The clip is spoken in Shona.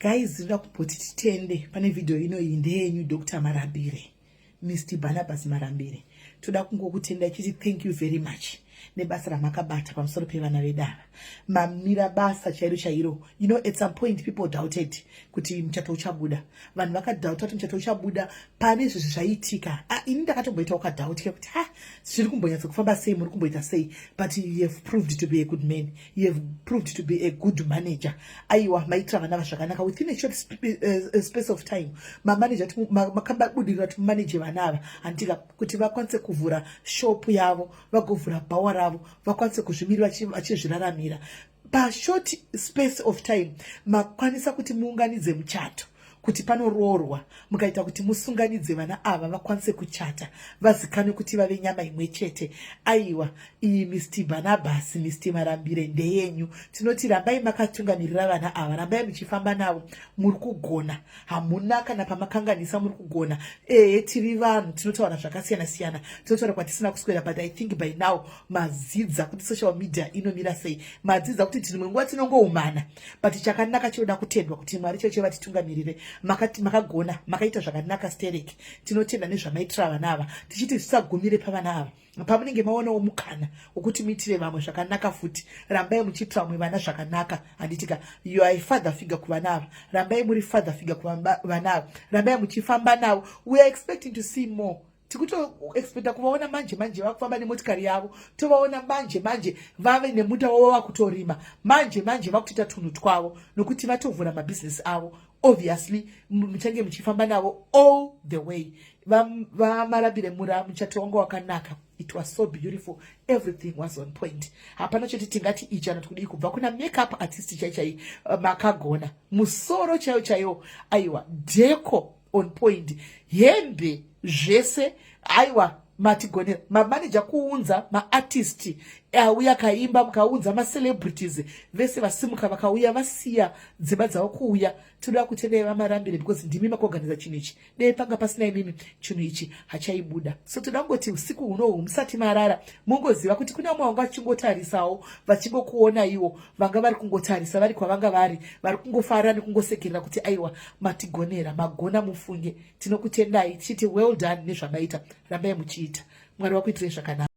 Guys, ndinoda kumboti titende pane vhidhiyo ino. Iyi ndeyenyu, Dr Marambire, Mr Barnabas Marambire. Toda kungokutenda ichiti thank you very much nebasa ramakabata pamusoro pevana vedu ava. Mamira basa chairo chairo. At some point people doubted kuti muchato uchabuda. Vanhu vakadoubta kuti muchato uchabuda pane izvi zvaitika. Ah, ini ndakatomboitawo kadoubt kekuti, ha, zviri kumbonyatsa kufamba sei, muri kumboita sei? But you have proved to be a good man, you have proved to be a good manager. Aiwa, maitira vana zvakanaka. Within a short space of time mamanager, makabudirira kuti mumanage vana ava, handika, kuti vakwanise kuvhura shopu yavo, vagovhura bhawa ravo, vakwanise kuzvimirira vachizviraramira. Pashort space of time makwanisa kuti muunganidze muchato, kuti panoroorwa, mukaita kuti musunganidze vana ava vakwanise kuchata, vazikanwe kuti vave nyama imwe chete. Aiwa, iyi Mr Barnabas, Mr Marambire, ndeyenyu. Tinoti rambai makatungamirira vana ava, rambai muchifamba navo. Muri kugona, hamuna kana pamakanganisa, muri kugona. Ehe, tiri vanhu, tinotaura zvakasiyana siyana, tinotaura kwatisina kuswera, but I think by now madzidza kuti social media inomira sei. Madzidza kuti dzimwe nguva tinongoumana, but chakanaka chinoda kutendwa kuti Mwari chaicho vatitungamirire. Makagona, makaita zvakanaka stereki. Tinotenda nezvamaitira vana ava, tichiti zvisagumire pavana ava. Pamunenge maonawo mukana wekuti muitire vamwe zvakanaka futi, rambai muchiitira vamwe vana zvakanaka, handitika? You are a father figure kuvana ava. Rambai muri father figure kuvana ava, rambai muchifamba navo. We are expecting to see more. Tikutoexpecta kuvaona manje manje vakufamba nemotikari yavo, tovaona manje manje vave nemunda wavo vakutorima, manje manje vakutoita tunhu twavo, nokuti vatovhura mabhizinesi avo. Obviously muchange muchifamba navo all the way. VaMarambire, mura muchato wanga wakanaka. It was so beautiful, everything was on point. Hapana choti tingati ichi anoti kudii. Kubva kuna makeup artist chai chai, makagona musoro chaiyo chaiwo. Aiwa, deco on point, hembe, zvese. Aiwa, matigonera. Mamaneja kuunza maartist auya akaimba, mukaunza macelebrities vese vasimuka vakauya, vasiya dzimba dzavo kuuya. Tinoda kutendai, VaMarambire, because ndimi makaorganiza chinhu ichi. Dei panga pasina imimi, chinhu ichi hachaibuda. So toda kungoti usiku hunohwu musati marara, mungoziva kuti kuna vamwe vanga vachingotarisawo, vachingokuonaiwo, vanga vari kungotarisa vari kwavanga vari, vari kungofarira nekungosekerera kuti aiwa, matigonera, magona mufunge. Tinokutendai tichiti well done nezvamaita. Rambai muchiita. Mwari wakuitirei zvakanaka.